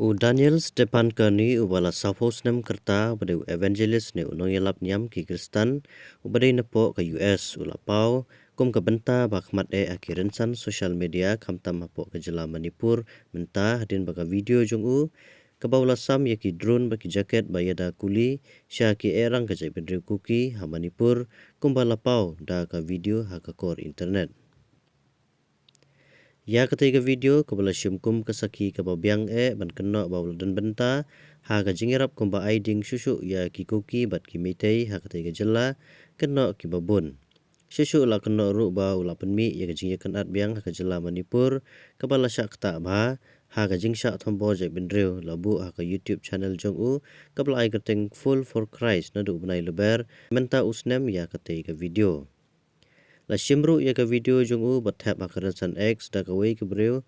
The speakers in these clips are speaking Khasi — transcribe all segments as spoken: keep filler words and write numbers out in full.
U Daniel Stephan Kearney, uba la sawphew snem ka rta, uba dei u evangelist ne u nongïalap niam ki Khristan, uba dei napoh ka U S, u la paw kum ka bynta ba khmat eh ha ki rynsan social media, khamtam hapoh ka jylla Manipur mynta, hadien ba ka video jong u kaba u la sam ïa ki drone bad ki jaket ba ïada kuli sha ki ehrang ka jaitbynriew Kuki ha Manipur, kumba la paw da ka video ha ka kor internet. Ïa katei ka video kaba la shim kum ka sakhi kaba biang eh ban kynnoh ba u la don bynta ha ka jingïarap kumba ai ding shuh shuh ïa ki Kuki bad ki Meitei ha katei ka jylla, kynnoh kiba bun. Shuh shuh la kynnoh ruh ba u la pynmih ïa ka jingïakynad biang ha ka jylla Manipur, kaba la shah ktah bha ha ka jingshah thombor jaitbynriew, la buh ha ka YouTube channel jong u kaba la ai kyrteng Fool for Christ naduh u bnai Lber mynta u snem ïa katei ka video. La shim ruh ïa ka video jong u bad thep ha ka rynsan X da kawei ka briew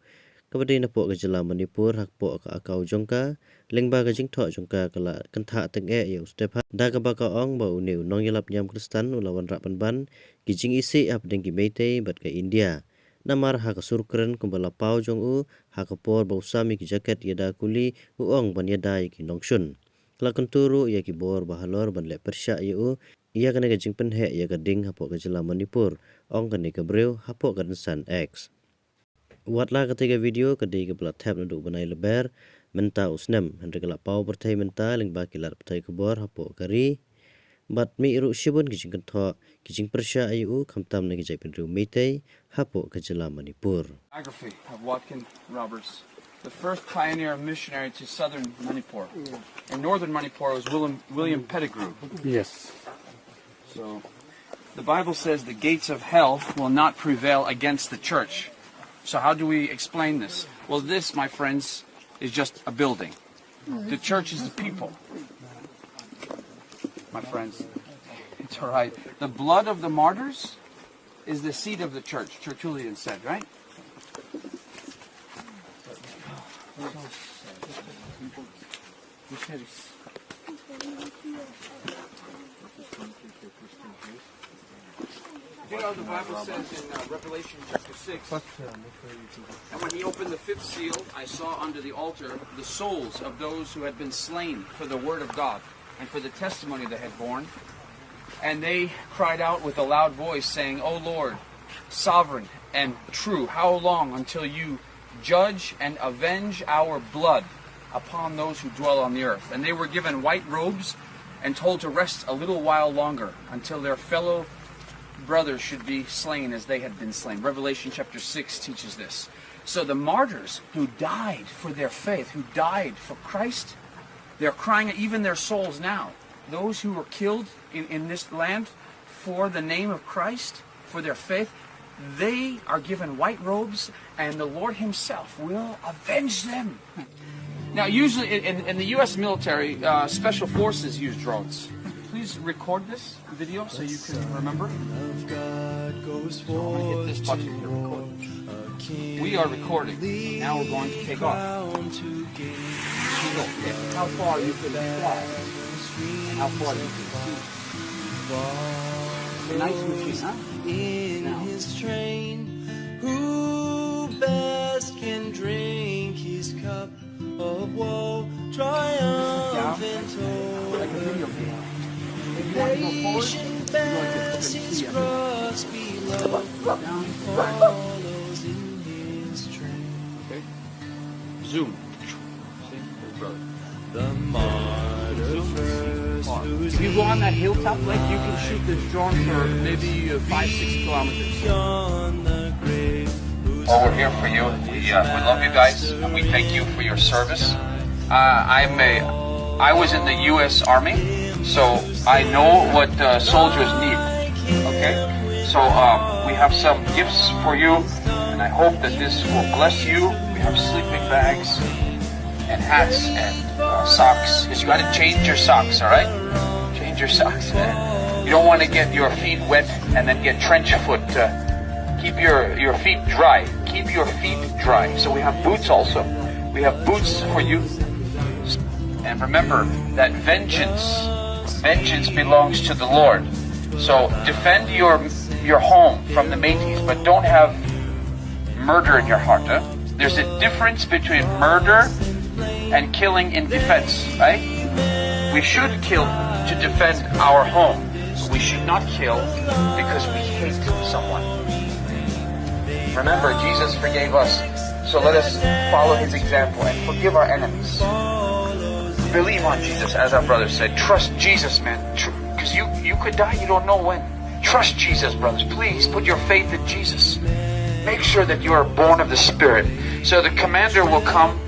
kaba dei napoh ka jylla Manipur hapoh ka account jong ka, lyngba ka jingthoh jong ka, ka la kynthah tyngeh ïa u Stephan da kaba ka ong ba une u nongïalap niam Khristan u la wanrah pynban ki jingisih hapdeng ki Meitei bad ka India. Namar ha ka sur kren kumba la paw jong u, ha ka por ba u sam ïa ki jaket ïada kuli, u ong ban ïada ïa ki nongshun. La kyntu ruh ïa ki bor ba halor ban leh pyrshah ïa u ïa kane ka jingpynheh ïa ka ding hapoh ka jylla Manipur, ong kane ka briew hapoh ka rynsan X. Watla katei ka video ka dei kaba la thep naduh u bnai Lber mynta u snem, hynrei ka la paw pyrthei mynta lyngba ki lad pathai khubor hapoh ka ri. Bad mih ruh shibun ki jingkynthoh, ki jingpyrshah ïa u, khamtam na ki jaitbynriew Meitei hapoh ka jylla Manipur. Biography of Watkin Roberts, the first pioneer missionary to southern Manipur. In northern Manipur was William, William Pettigrew. Yes. So, the Bible says the gates of hell will not prevail against the church. So how do we explain this? Well, this, my friends, is just a building. The church is the people. My friends, it's all right. The blood of the martyrs is the seed of the church, Tertullian said, right? You know, the Bible says in, uh, Revelation chapter six, "And when he opened the fifth seal, I saw under the altar the souls of those who had been slain for the word of God and for the testimony they had borne. And they cried out with a loud voice, saying, 'O Lord, sovereign and true, how long until you judge and avenge our blood upon those who dwell on the earth?' And they were given white robes and told to rest a little while longer until their fellow brothers should be slain as they had been slain." Revelation chapter six teaches this. So the martyrs who died for their faith, who died for Christ, they're crying, even their souls now, those who were killed in, in this land for the name of Christ, for their faith, they are given white robes, and the Lord himself will avenge them. Now, usually in, in, in the U S military, uh, special forces use drones. Please record this video so you can remember. So I'm gonna hit this button here, record. We are recording. Now we're going to take off. So, how far you can fly and how far you can see. It's a nice machine, huh? Now. Who best can drink his cup of woe, triumphant o'er. Like a video game. If you want to go forward, you go like this. You can see everything. Cross below, down follows in his train. Okay. Zoom. See? Brother. If you go on that hilltop, like, you can shoot this drone for maybe, uh, five, six kilometers. Oh, we're here for you. We, uh, we love you guys, and we thank you for your service. Uh, I'm a, I was in the U S Army, so I know what, uh, soldiers need. Okay, so, um, we have some gifts for you, and I hope that this will bless you. We have sleeping bags and hats and, uh, socks. You got to change your socks, all right? Change your socks. You don't want to get your feet wet and then get trench foot. Uh, keep your, your feet dry. Keep your feet dry. So we have boots also. We have boots for you. And remember that vengeance, vengeance belongs to the Lord. So defend your, your home from the Métis, but don't have murder in your heart. Huh? There's a difference between murder and killing in defense, right? We should kill to defend our home. We should not kill because we hate someone. Remember, Jesus forgave us, so let us follow his example and forgive our enemies. Believe on Jesus, as our brother said. Trust Jesus, man, because you, you could die, you don't know when. Trust Jesus, brothers. Please put your faith in Jesus. Make sure that you are born of the Spirit. So the commander will come.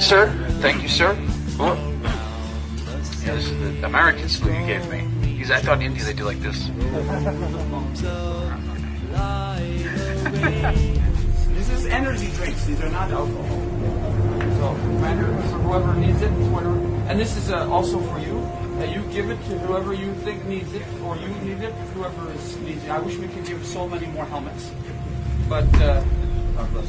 Sir, thank you, sir. Oh. Yeah, this is the American salute you gave me. Because I thought in India they do like this. This is energy drinks. These are not alcohol. So, commander, for whoever needs it, whatever. And this is uh, also for you. Uh, you give it to whoever you think needs it, or you need it, whoever is needs it. I wish we could give so many more helmets. But uh,